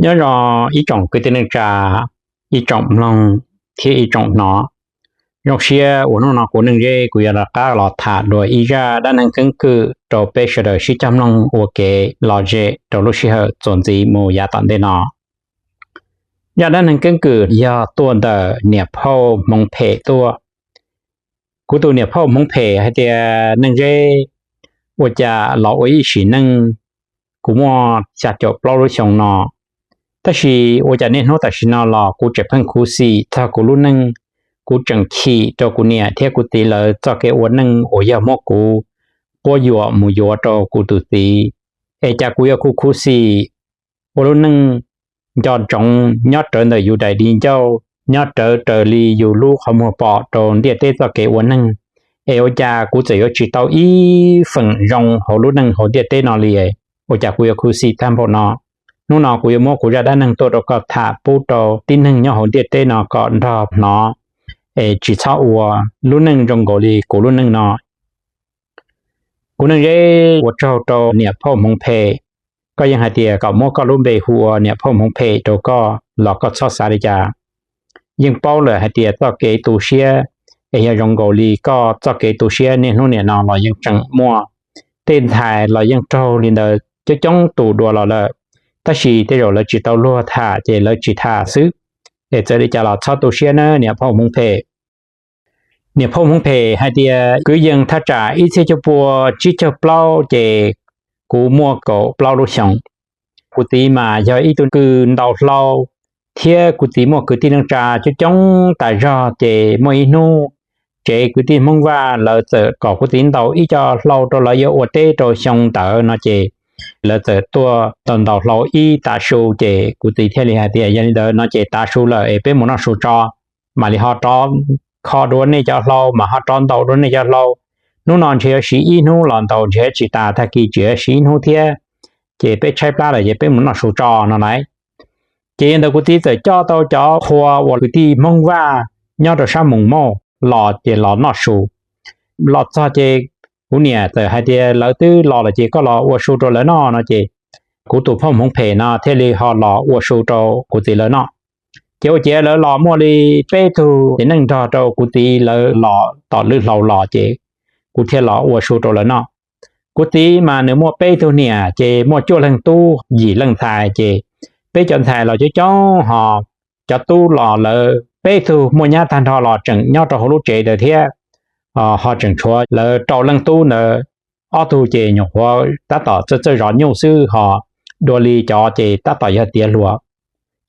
Nyob zoo ib tsoom kwv tij neej tsa, ib tsoom mloog thiab ib tsoom hnov. Zoo siab uas hnub no kuv Neej Zeb kuv yuav rov qab los tham dua ib zaj dab neeg keeb kwm rau peb sawv daws sib cog mloog ua kev lom zem rau lub sij hawm txuas ntxiv mus yav tom ntej no. Zaj dab neeg keeb kwm yog tuaj ntawm niam phauj Hmoov Phem tuaj. Kuv tus niam phauj Hmoov Phem hais tias, Neej Zeb, ua cas los ua ib sim neej kuv muaj xya caum plaub lub xyoo no, tab sis ua cas niaj hnub tam sim no los kuv tseem pheej khuv xim txog kuv lub neej. Kuv tseem chim rau kuv niam thiab kuv txiv lawv txoj kev ua neej uas yog muab kuv quab yuam mus yuav rau kuv tus txiv, es cas kuv yuav khuv khuv xim ua lub neej nco ntsoov nyob rawv ntawm yus daim di ncauj, nyob rawv raws li yus lub qhov muag pom rau ntiaj teb txoj kev ua neeg, es ua cas kuv txawm yuav tsis tau ib feem zoo hauv lub neej hauv ntiaj teb no li. Ua cas kuv yuav khuv xim tag npaum no? Hnub no kuv yuav muab kuv zaj dab neeg tuaj rau koj tham pub rau tib neeg nyob hauv ntiaj teb no kom nrog hnov, es tsis txhob ua lub neej zoo nkaus li kuv lub neej no. Kuv Neej Zeb, ua tsaug rau niam phauj Hmoov Phem. Koj yeej hais tias kom muab koj lub npe hu ua niam phauj Hmoov Phem rau koj los koj txhob xav li cas. Yeej paub lawm hais tias txoj kev tu siab, es yog zoo nkaus li koj txoj kev tu siab niaj hnub niam no los yeej tseem muaj. Tej ntxhais los yeej raug li ntawd coob coob tus dua los lawm, tab sis tej zaum lawv tsis tau luag tham ces lawv tsis tham xwb. Es txawm li cas los txhob tu siab nawb niam phauj Hmoov Phem. Niam phauj Hmoov Phem hais tias kwv yees thaj tsam ib txhiab cuaj pua tsib caug plaub ces kuv muaj kaum plaub lub xyoos. Kuv txiv mas yog ib tug kws ntaus hlau, thiab kuv txiv muaj kwv tij neej tsa coob coob tas zog ces muaj ib hnub tsev kwv tij Hmoob Vaj lawv txawm kom kuv txiv ntaus ib co hlau rau lawv yuav ua teb rau xyoo ntawd no ces lawv txawm tuaj ntaus ntaus hlau ib tav su ces kuv txiv thiaj li hais tias, Yog li ntawd no ces tav su lawm es peb mus noj su tso, mam li ho rov kho dua nej cov hlau, mam ho rov ntaus dua nej cov hlau. Hnub no ntshe yuav siv ib hnub los ntaus ntshe tsis tas, tag kis tseem yuav siv ib hnub thiab, ces peb tshaib plab lawm ces peb mus noj su tso no lauj. Ces yog ntawd kuv txiv txawm coj tau cov qhua uas kwv tij Hmoob Vaj nyob rau sab Moos Mauj los ces los noj su. Los txog ces kuv niam txawm hais tias, Lawv twb los lawm ces koj los ua su rau lawv noj no ces kuv tus phauj Hmoov Phem no thiaj li ho los ua su rau kuv txiv lawv noj. Ces ua ciav lawv los muaj li peb tug txiv neej nrog rau kuv txiv lawv los tom lwm hlau los ces kuv thiaj los ua su rau lawv noj. Kuv txiv mas nws muaj peb tug niam ces muaj cuaj leeg tub yim leej ntxhais ces peb cov ntxhais los coob coob ho cov tub los lawv peb tug muaj nyab tag nrho los tseem nyob rau hauv lub tsev ntawd thiab. Ho tseem tshuav lawv rau leej tub ntawd ob tug ces nyuam qhuav tab tom txawj txawj zov nyuj xwb ho dua li cov ces tab tom yog tiav hluas.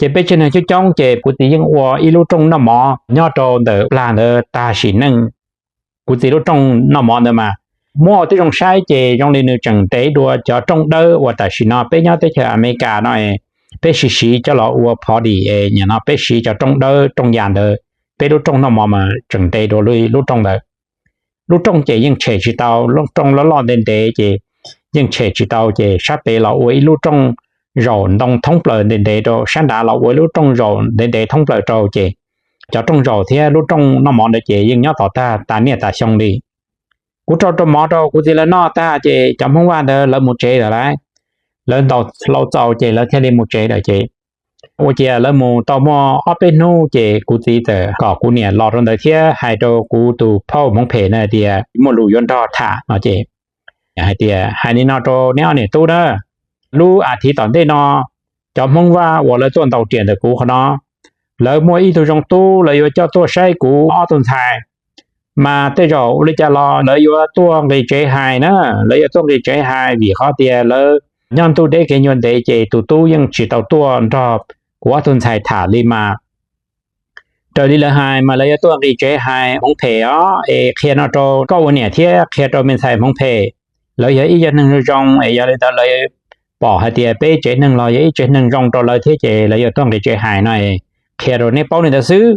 Ces peb tsev neeg coob coob ces kuv txiv yeej ua ib lub rooj noj mov nyob rau ntawm plag ntawd tag sim neej. Kuv txiv lub rooj noj mov ntawd mas muab ua tib zoo saib ces zoo li nws tseem ntev dua cov rooj dawb uas tam sim no peb nyob teb chaws Amelikas no peb siv siv coj los ua phov dim, nim no peb siv cov rooj dawb rooj yas ntawd, peb lub rooj noj mov mas tseem ntev dua lub rooj ntawd. Lub rooj ces yeej tshem tsis tau, lub rooj loj loj ntev ntev ces yeej tshem tsis tau ces sab pem los ua ib lub rooj zaum ntoo thoob plaws ntev ntev rau, sab nrad los ua ib lub rooj zaum ntev ntev thoob plaws rau ces cov rooj zaum thiab lub rooj noj mov ntawd ces yeej nyob tod tag tas niaj tas xyoo li. Kuv rau rau mov rau kuv txiv lawv noj tag ces cov Hmoob Vaj ntawd lawv mus tsev lawm lauj. Lawv ntaus hlau txaus ces lawv thiaj li mus tsev lawm ces ua ciav lawv mus tau muaj ob peb hnub ces kuv txiv txawm kom kuv niam los rau ntawd thiab hais rau kuv tus phauj Hmoov Phem na tias muaj lus yuav nrog tham no ces hais tias, Hais li no rau neb ob niam tub na, lub as thiv tom ntej no cov Hmoob Vaj uas lawv tuaj ntaus riam ntawm kuv qhov no, lawv muaj ib tug zoo tub lawv yuav coj tuaj saib kuv ob tug ntxhais. Mas tej zaum ua li cas los lawv yuav tuaj nqis tsev hais na, lawv yuav tuaj nqis tsev hais vim qhov tias lawv nyob ntuj deb kev ncua ntev ces tus tub yeej tsis tau tuaj nrog kuv ob tug ntxhais tham li mas. Raws li lawv hais mas lawv yuav tuaj nqis tsev hais Hmoov Phem os, es qhia no rau koj ua niam thiab qhia rau me ntxhais Hmoov Phem, lawv yog ib yog neeg zoo es yog li ntawd lawv pom hais tias peb tsev neeg los yog ib tsev neeg zoo rau lawv thiab ces lawv yuav tuaj nqis tsev hais no, qhia rau neb paub li ntawd xwb.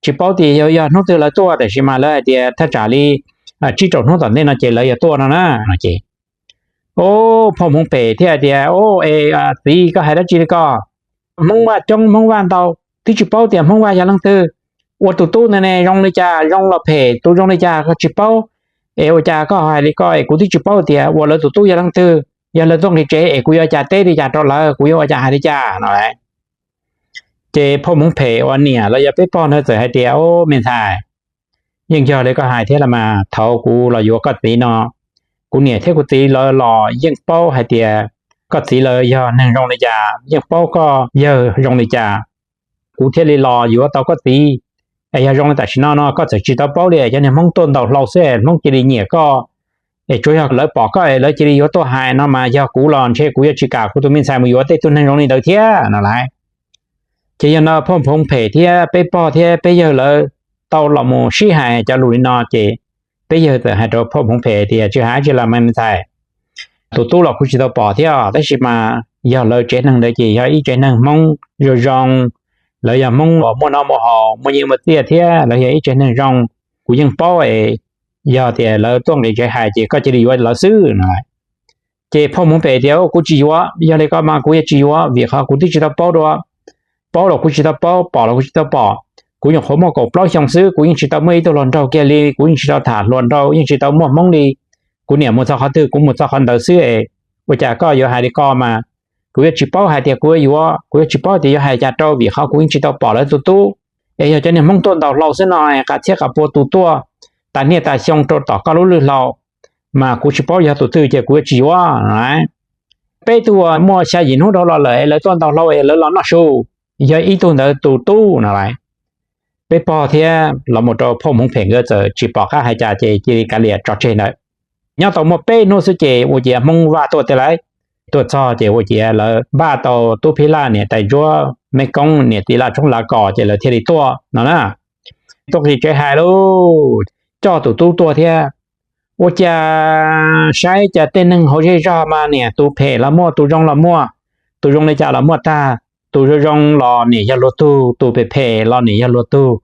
Tsis paub tias yog hnub twg lawv tuaj, tab sis mas lawv hais tias thaj tsam li tsib rau hnub tom ntej no ces lawv yuav tuaj no na no ces. Ub, phauj Hmoov Phem thiaj hais tias, Ub, es txiv, koj hais dab tsi li ko? Hmoob Vaj coob, Hmoob Vaj ntau, twb tsis paub tias Hmoob Vaj yog leej twg. Ua tus tub ntawd ne zoo li cas, zoo los phem, tus zoo li cas koj tsis paub, es ua cas koj hais li ko es kuv twb tsis paub tias ua lawv tus tub yog leej twg. Yog lawv tuaj nqis tsev es kuv yuav ua cas teb li cas rau lawv, kuv yuav ua cas hais li cas no lauj? Ces phauj Hmoob Phem ua niam los yog peb pog ntawd txawm hais tias, Au, me ntxhais, yeej yog li koj hais thiab los mas. Thaum kuv los yuav koj txiv no, kuv niam thiab kuv txiv lawv los yeej paub hais tias koj txiv lawv yog neeg zoo li cas, yeej paub koj yawg zoo li cas, kuv thiaj li los yuav tau koj txiv. Es yog zoo li tam sim no no koj txawm tsis tau paub li, cov niag Hmoob tuaj ntaus hlau xwb, Hmoob cia li nyiam koj, es tsuas yog lawv pom koj es lawv cia li yuav tuaj hais no mas, yog kuv los ntshe kuv yuav tsis kam kuv tus me ntxhais mus yuav tej tug neeg zoo li ntawd thiab no lauj. Ces yog no phauj Hmoob Phem thiab peb pog thiab peb yawg lawv tau los mus sib hais cov lus li no ces peb yawg txawm hais rau phauj Hmoob Phem tias, Tsis hais tsis los mas me ntxhais, tus tub los kuv tsis tau pom thiab, tab sis mas yog lawv tsev neeg ntawd ces yog ib tsev neeg Hmoob zoo zoo, lawv yog Hmoob uas muaj noj muaj haus, muaj nyiaj muaj txiaj thiab lawv yog ib tsev neeg zoo. Kuv yeej paub es yog tias lawv tuaj nqis tsev hais ces koj cia li yuav lawv xwb no. Ces phauj Hmoob Phem tias, Kuv tsis yuav, yog li ko mas kuv yuav tsis yuav, vim qhov kuv twb tsis tau paub dua. Paub los kuv tsis tau paub, pom los kuv tsis tau pom. Kuv nyuam qhuav muaj kaum plaub xyoo xwb, kuv yeej tsis tau muaj ib tug hluas nraug kiag li, kuv yeej tsis tau tham hluas nraug, yeej tsis tau muaj Hmoob li. Kuv niam mus txog qhov twg kuv mus txog qhov ntawd xwb es ua cas koj yuav hais li ko mas? Kuv yuav tsis paub hais tias kuv yuav yuav, kuv yuav tsis paub tias yuav hais cas rau, vim qhov kuv yeej tsis tau pom lawv tus tub. Es yog cov niag Hmoob tuaj ntaus hlau xwb no, qas txhiab qas pua tus tuaj tas niaj tas xyoo rau tom koj lub lwg hlau, mas kuv tsis paub yog tus twg ces kuv yuav tsis yuav. Peb tug uas muaj xya yim hnub dhau los lawm es lawv tuaj ntaus hlau es lawv los noj su, yog ib tug ntawd tus tub no lauj. Peb pog thiab los mus rau phauj Hmoob Phem nkawd txawm tsis pom qab hais cas ces cia li kav liam tso tseg ntawd. Nyob tau muaj peb hnub xwb ces ua ciav Hmoob Vaj tuaj tiag lauj. Tuaj txog ces ua ciav lawv npaj tau Tub Phib Laj niam tais Ntsuab, Meb Koob niam tij Laj Tshoob Lav Kos ces lawv thiaj li tuaj no na. Tuaj nqis tsev hais lauj, coj tus tub tuaj thiab. Ua cas saib cas tej neeg hauv zej zog mas niam tus phem los muaj, tus zoo los muaj, tus zoo li cas los muaj tag. Tus zoo zoo los niam yog luag tug, tus phem phem los niam yog luag tug.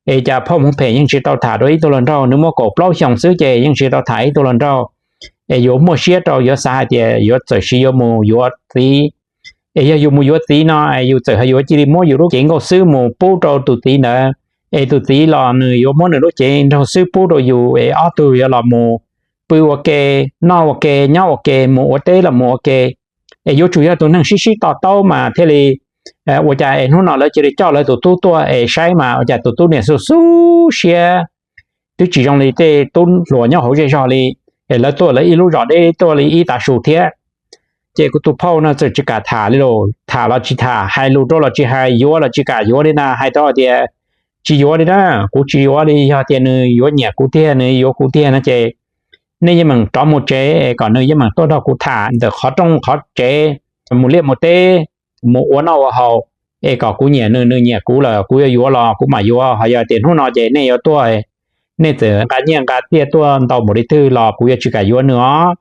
Es cas phauj Hmoob Phem yeej tsis tau tham dua ib tug hluas nraug, nws muaj kaum plaub xyoos xwb ces yeej tsis tau tham ib tug hluas nraug. Es yuav muaj siab rau yuav xav hais tias yuav txawm siv yuav mus yuav txiv. Es yog yus mus yuav txiv no es yus txawm hais yuav cia li muab yus lub cev nkauj xwb mus pub rau tus txiv ntawd, es tus txiv los nws yuav muab nws lub cev nraug xwb pub rau yus, es ob tug yuav los mus pw ua ke, noj ua ke, nyob ua ke, mus ua teb los mus ua ke. Es yuav tsum yog tus neeg sib sib to taub mas thiaj li ua cas es hnub no lawv cia li coj lawv tus tub tuaj es saib mas ua cas tus tub niam xu xub siab, twb tsis zoo li tej tub hluas nyob hauv zej zog li. Es lawv tuaj lawv ib lub zos deb tuaj li ib tav su thiab. Ces kuv tus phauj no txawm tsis kam tham li los, tham los tsis tham, hais lus rau los tsis hais, yuav los tsis kam yuav li na, hais rau tias, Tsis yuav li na, kuv tsis yuav li, yog tias nws yuav nyiam kuv tiag, nws yuav kuv tiag no ces nej yeej meem rov mus tsev es kom nws yeej meem tuaj nrog kuv tham ntawm qhov rooj qhov tsev, mus liaj mus teb, mus ua noj ua haus, es kom kuv nyiam nws, nws nyiam kuv lawm kuv yuav yuav los kuv mam yuav. Ho yog tias hnub no ces nej yuav tuaj, nej txawm nqa nyiaj nqa txiaj tuaj ntau npaum li twg los kuv yuav tsis kam yuav nws os.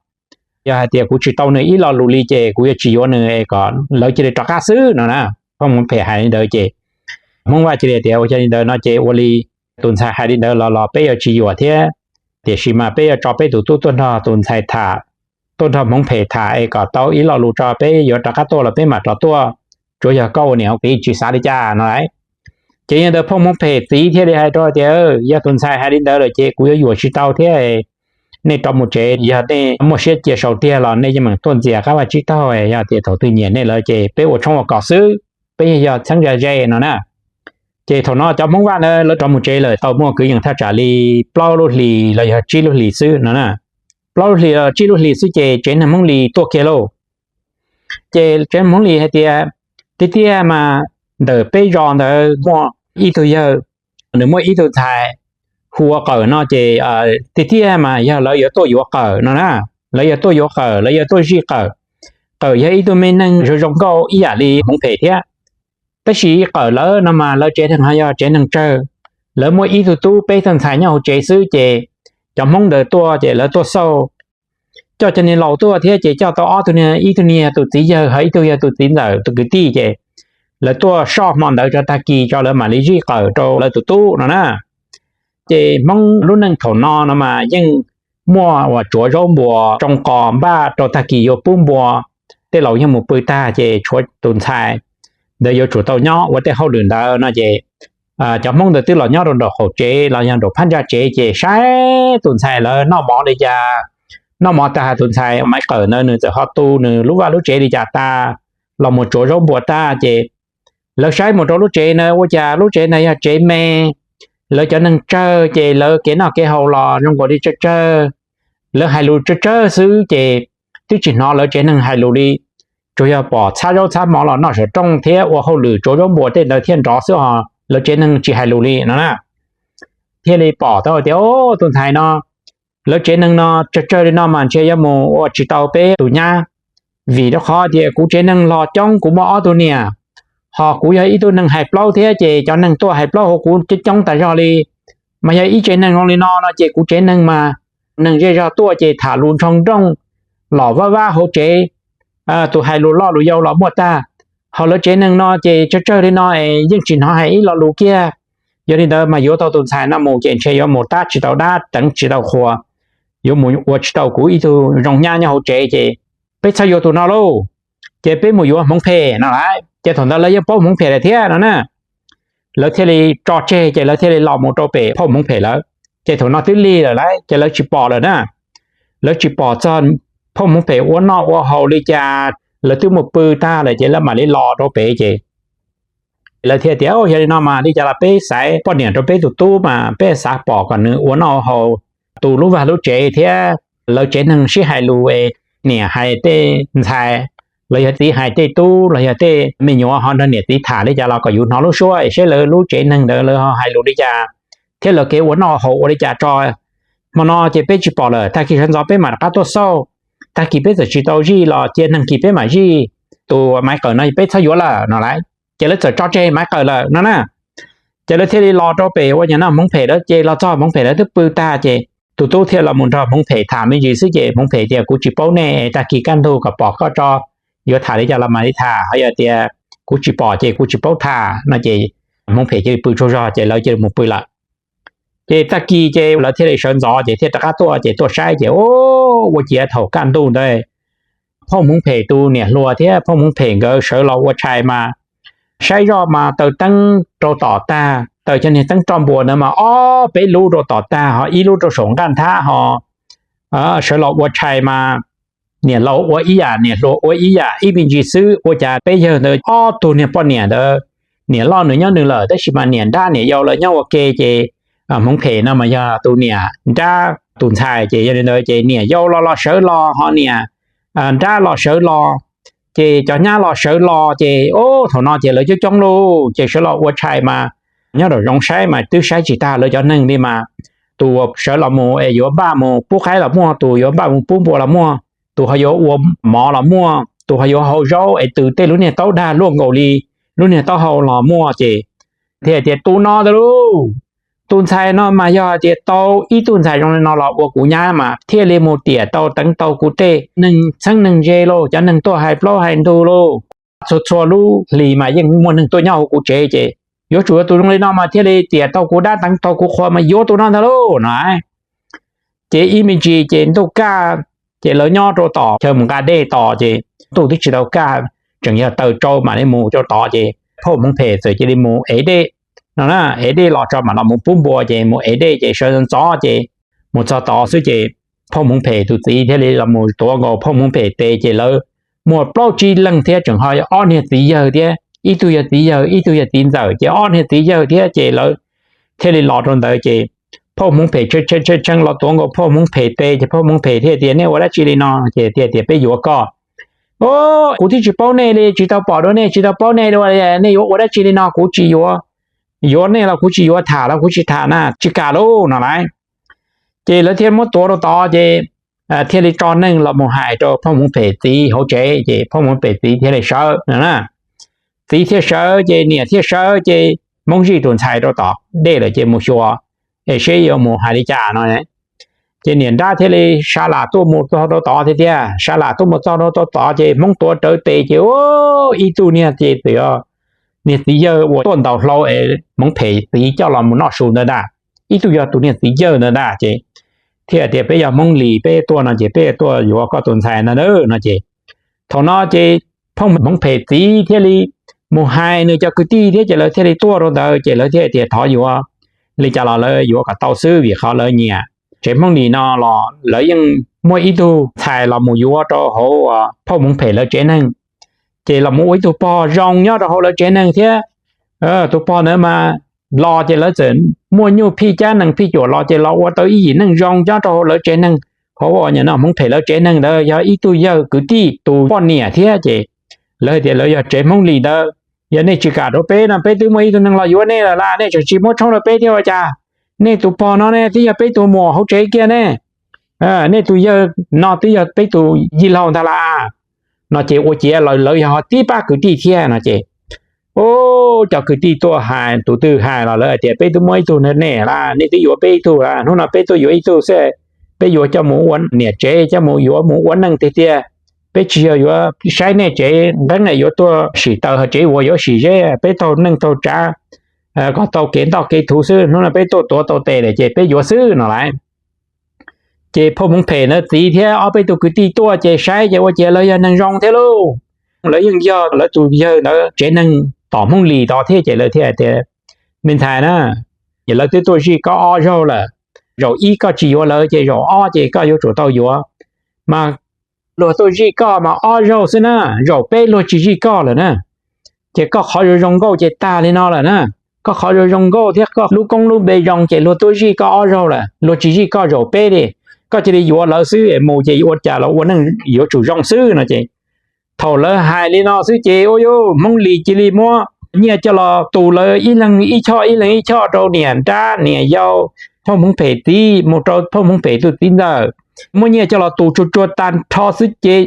Yog hais tias kuv tsis tau nws ib lo lus li ces kuv yuav tsis yuav nws, es kom lawv cia li rov qab xwb no na. Phauj Hmoob Phem hais li ntawd ces Hmoob Vaj cia li tias, Ua li ntawd no ces ua li tus ntxhais hais li ntawd los los peb yuav tsis yuam thiab, tiam sis mas peb yuav tso peb tus tub tuaj nrog tus ntxhais tham, tuaj nrog Hmoob Phem tham es kom tau ib lo lus tso peb yuav rov qab tuaj los peb mam rov tuaj. Tsuav yog koj ua niam ua txiv tsis xav li cas no lauj. Ces yog ntawd phauj Hmoob Phem txiv thiaj li hais rau tias, Yog tus ntxhais hais li ntawd lawm ces kuv yuav yuam tsis tau thiab. Nej rov mus tsev, yog nej muaj siab cia sau tiag los nej yeej meem tuaj ntxias qab vaj tsib taug, yog tias thaum twg nyiam nej lawm ces peb ua tshoob ua kos xwb, peb yog txheeb ze ze no na. Ces thaum no cov Hmoob Vaj ntawd lawv rov mus tsev lawm tau muaj kwv yees thaj tsam li plaub lub hlis los yog tsib lub hlis xwb no na. Plaub lub hlis los tsib lub hlis xwb ces tsev neeg Hmoob Lis tuaj kiag lauj. Ces tsev Hmoob Lis hais tias, Tiag tiag mas ntawm peb zos ntawd muaj ib tug yawg, nws muaj ib tug ntxhais hu ua Qawm no ces tiag tiag mas yog lawv yuav tuaj yuav Qawm no na. Lawv yuav tuaj yuav Qawm, lawv yuav tuaj zij Qawm. Qawm yog ib tug me neeg zoo zoo nkauj ib yam li Hmoob Phem thiab. Tab sis Qawm lawv no mas lawv tsev neeg ho yog tsev neeg tsawg, lawv muaj ib tug tub peb tug ntxhais nyob hauv tsev xwb ces cov Hmoob ntawd tuaj ces lawv tuaj xauj, coj cov niag laus tuaj thiab ces coj tau ob tug niag, ib tug niag yog tus txiv yawg ho ib tug yog tus txiv ntxawm tus kwv tij ces lawv tuaj soj hmo ntawd rau tag kis tso lawv mam li zij Qawm rau lawv tus tub no na. Ces Hmoob lub neej thaum no no mas yeej muaj uas tsuav zaub npua tsoo qos npaj rau tag kis yuav pub npua. Tej laus yeej mus pw tag ces tshuav tus ntxhais ntawd yuav tsum tau nyob ua tej hauj lwm ntawd no ces cov Hmoob ntawd twb los nyob rau nraum qaum tsev los yog nraum phab ntsa tsev ces saib tus ntxhais lawv noj mov li cas, noj mov tag, tus ntxhais Maiv Qawm ntawd nws txawm ho tu nws lub vaj lub tsev li cas tag, los mus tsuav zaub npua tag ces lawv saib mus rau lub tsev na, ua cas lub tsev na yog tsev me, lawv cov neeg tsawg ces lawv kev noj kev haus los zoo nkaus li tsawg tsawg, lawv hais lus tsawg tsawg xwb ces twb tsis hnov lawv tsev neeg hais lus li, tsuas yog pom txhab zaub txhab mov los noj saum rooj thiab ua hauj lwm tsuav zaub npua tej ntawd thiaj nrov xwb os, lawv tsev neeg tsis hais lus li no na. Thiaj li pom tau tias, o, tus ntxhais no, lawv tsev neeg no tsawg tsawg li no mas ntshe yuav mus ua tsis tau peb tus nyab, vim rau qhov tias kuv tsev neeg los coob, kuv muaj ob tug niam, ho kuv yog ib tug neeg hais plaub thiab ces cov neeg tuaj hais plaub hauv kuv coob coob tas zog li. Mas yog ib tsev neeg zoo li no no ces kuv tsev neeg mas neeg zej zog tuaj ces tham lus ntshoo nrooj, los vab vab hauv tsev, tus hais lus loj lus yau los muaj tag. Ho lawv tsev neeg no ces tsawg tsawg li no es yeej tsis hnov hais ib lo lus kiag. Yog li ntawd mas yuav tau tus ntxhais no mus ces ntshe yuav mus tab tsis tau dab teev tsis tau qhua, yuav mus ua tsis tau kuv ib tug zoo nyab nyob hauv tsev ces peb txhob yuav tus no lauj, ces peb mus yuav hmoov phem no lawm. Ces thaum ntawd lawv yeej paub hmoov phem lawm thiab no na. Lawv thiaj li tso tseg ces lawv thiaj li los mus rau pem phauj hmoov phem lawm. Ces thaum no twb lig lawm lauj ces lawv tsis pom lawm na. Lawv tsis pom txog phauj hmoov phem ua noj ua haus li cas, lawv twb mus pw tag lawm ces lawv mam li los rau pem ces lawv thiaj tias, yog li no mas li cas los peb xaiv poj niam rau peb tus tub mas peb xav pom kom nws ua noj ua haus, tu lub vaj lub tsev thiab lawv tsev neeg sib hais lus es niam hais tej ntxhais, los yog txiv hais tej tub, los yog tej me nyuam ho nrog niam txiv tham li cas los kom yus hnov lub suab es seb lawv lub tsev neeg ntawd lawv ho hais lus li cas, thiab lawv kev ua noj haus ua li cas tso. Hmo no ces peb tsis pom lawm, tag kis sawv ntxov peb mam rov qab tuaj xauj. Tag kis peb txawm tsis tau zij los cia neeg kis peb mam zij. Tus Maiv Qawm no peb txhob yuav lawm no lauj. Ces lawv txawm tso tseg Maiv Qawm lawm no na. Ces lawv thiaj li los rau pem ua niam no hmoov phem lawm ces los txog hmoov phem lawv twb pw tag ces tus tub thiaj los mus nrog hmoov phem tham me ntsis xwb ces hmoov phem tias, kuv tsis paub nej, tag kis kaj ntug kom pom koj tso, yuav tham li cas los mam li tham, ho yog tias kuv tsis pom ces kuv tsis paub tham no ces hmoov phem cia li pw tsaug zog ces lawv cia li mus pw lawm. Ces tag kis ces lawv thiaj li sawv ntxov ces thiaj rov qab tuaj ces tuaj saib ces, o, ua ciav thaum kaj ntug ntawd phauj hmoov phem tus niam hluas thiab phauj hmoov phem nkawd sawv los ua tshais mas saib zoj mas taws teeb rau tom tag, taws cov niag teeb roj npua ntawd mas ob peb lub rau tom tag ho ib lub rau saum nqaj nthab ho sawv los ua tshais mas niam laus ua ib yam, niam hluas ua ib yam, ib me ntsis xwb ua cas peb yawg ntawd ob tug niag poj niam ntawd, niam loj nws nyob nws lawm tab sis mas niam nrab niam yau lawv nyob ua ke ces hmoov phem no mas yog tus niam nrab tus ntxhais ces yog li ntawd ces niam yau los los sawv los ho niam nrab los sawv los, ces cov nyab los sawv los ces, o, thaum no ces lawv coob coob lauj ces sawv los ua tshais mas nyob nraum zoov saib mas twb saib tsis tag lawv cov neeg li mas tus sawv los mus es yuav npaj mus pub qaib los muaj, tus yuav npaj mus pub npua los muaj, tus ho yuav ua mov los muaj, tus ho yuav hau zaub es tws tej lub niag taub dag luaj nkaus li lub niag taub hau los muaj ces thiaj tias, tus no ntag lauj, tus ntxhais no mas yog hais tias tau ib tug ntxhais zoo li no los ua kuv nyab mas thiaj li mus tiam tau teev tau kuv tej neeg txheeb neeg ze lauj, cov neeg tuaj hais plaub hais ntug lauj, txhua txhua lub hlis mas yeej muaj neeg tuaj nyob hauv kuv tsev ces yuav tsum yuav tus zoo li no mas thiaj li tiam tau kuv dab teev tau kuv qhua mas yuav tus no ntag lauj no. Ces ib me ntsis ces ntuj kaj, ces lawv nyob rau tom chaw mus nqa dej tos ces ntuj twb tsis tau kaj, tseem yog taws tsau mam li mus rau tod ces phauj hmoov phem txawm cia li mus ev dej no na, ev dej los tso mam los mus pub npua ces mus ev dej ces sawv ntxov ces mus txog tod xwb ces phauj hmoov phem tus txiv thiaj li los mus tuav nkaus phauj hmoov phem tes ces lawv muaj plaub tsib leeg thiab tseem ho ob niag txiv yawg thiab, ib tug yog txiv yawg ib tug yog txiv ntxawm ces ob niag txiv yawg thiab ces lawv thiaj li los rau ntawd ces phauj hmoov phem tshee tshee los tuav nkaus phauj hmoov phem tes ces phauj hmoov phem thiaj tias, nej ua dab tsi li no? Ces thiaj tias, peb yuav koj. O, kuv twb tsis paub nej li, tsis tau pom dua nej, tsis tau paub nej dua, nej yuav ua dab tsi li no? Kuv tsis yuav, yuav nej los kuv tsis yuav, tham los kuv tsis tham na, tsis kam lauj no lauj. Ces lawv thiaj muab tuav rau tod ces thiaj li tso neeg los mus hais rau phauj hmoov phem txiv hauv tsev ces phauj hmoov phem txiv thiaj li sawv no na. Txiv thiaj sawv ces niam thiaj sawv ces Hmoob zij tus ntxhais rau tom dej lawm ces mus xyuas es seb yuav mus hais li cas no. Ces niam nrab thiaj li sab lam tuaj mus txog rau tod tiag tiag, sab lam tuaj mus txog rau tod ces Hmoob tuav rawv tes ces ib tug niag ces txawm yog niag txiv yawg uas tuaj ntaus hlau es Hmoob phem txiv coj los mus noj su ntawd ntag, ib tug yog tus niag txiv yawg ntawd ntag ces thiaj tias, peb yog Hmoob Lis, peb tuaj no ces peb tuaj yuav koj tus ntxhais ntag no ces thaum no ces phauj Hmoob phem txiv thiaj li mus hais nws cov kwv tij thiab ces lawv thiaj li tuaj rau ntawd ces lawv thiaj tias thov yuav, li cas los lawv yuav kom tau xwb vim qhov lawv nyiam. Tsev Hmoob Lis no los lawv yeej muaj ib tug ntxhais los mus yuav rau hauv phauj Hmoob Phem lawv tsev neeg, ces los mus ua ib tug pog zoo nyob rau hauv lawv tsev neeg thiab. Tus pog ntawd mas los ces lawv txawm muaj nyuj phij cab nees phij cuam los ces los ua tau ib yim neej zoo nyob rau hauv lawv tsev neeg. Hauv uas nim no Hmoob Phem lawv tsev neeg ntawd yog ib tug yawg kwv tij tus poj niam thiab ces lawv hais tias lawv yog tsev Hmoob Lis ntawd, yog nej tsis kam rau peb no peb twb muaj ib tug neeg los yuav nej lawm las, nej tseem tsis muab tshoob rau peb thiab ua cas? Nej tus pog no ne twb yog peb tus muam hauv tsev kiag ne, nej tus yawg no twb yog peb tus yij laug ntag las. No ces ua ciav lawv yog tib pab kwv tij thiab no ces, ub, cov kwv tij tuaj hais tus twg hais los lawv hais tias peb twb muaj ib tug ne las, nej twb yuav peb ib tug las, hnub no peb tuaj yuav ib tug xwb, peb yuav coj mus ua niam tsev, coj mus yuav mus ua neej tiag tiag. Peb tsis yog yuav saib nej tsev nqeeb yuav tuaj sim taws hauv tsev uas yuav sim zeb, peb taug neej taug tsav kom tau kev ntoj kev thuv xwb, hnub no peb tuaj tuav tau tes lawm ces peb yuav xwb no las. Ces phauj Hmoob Phem ntawd txiv thiab ob peb tug kwv tij tuaj ces saib ces ua ciav lawv yog neeg zoo thiab lauj. Lawv yeej yog lawv tus yawg ntawd tsev neeg tom Hmoob Lis tod thiab ces lawv thiaj tias, me ntxhais na, ces lawv twb tuaj zij koj ob zaug lawm, zaum ib koj tsis yuav lawv ces zaum ob ces koj yuav tsum tau yuav. Mas luag tuaj zij koj mas ob zaug xwb na, zaum peb luag tsis zij koj lawm na. Ces koj qhov zoo zoo nkauj ces tag li no lawm na. Koj qhov zoo zoo nkauj thiab koj lub koob lub npe zoo ces luag tuaj zij koj ob zaug lawm, luag tsis zij koj zaum peb li. Koj cia li yuav lawv xwb es mus ces ua cas los ua neej yuav tsum zoo xwb no ces. Thaum lawv hais li no xwb ces ua yuj Hmoob Lis cia li muab nyiaj coj los tu lawv ib leeg ib choj ib leeg ib choj rau niam nrab niam yau, phauj Hmoob Phem txiv mus rau phauj Hmoob Phem tus txiv ntxawm. Muab nyiaj coj los tu tsuag tsuag tag nrho xwb ces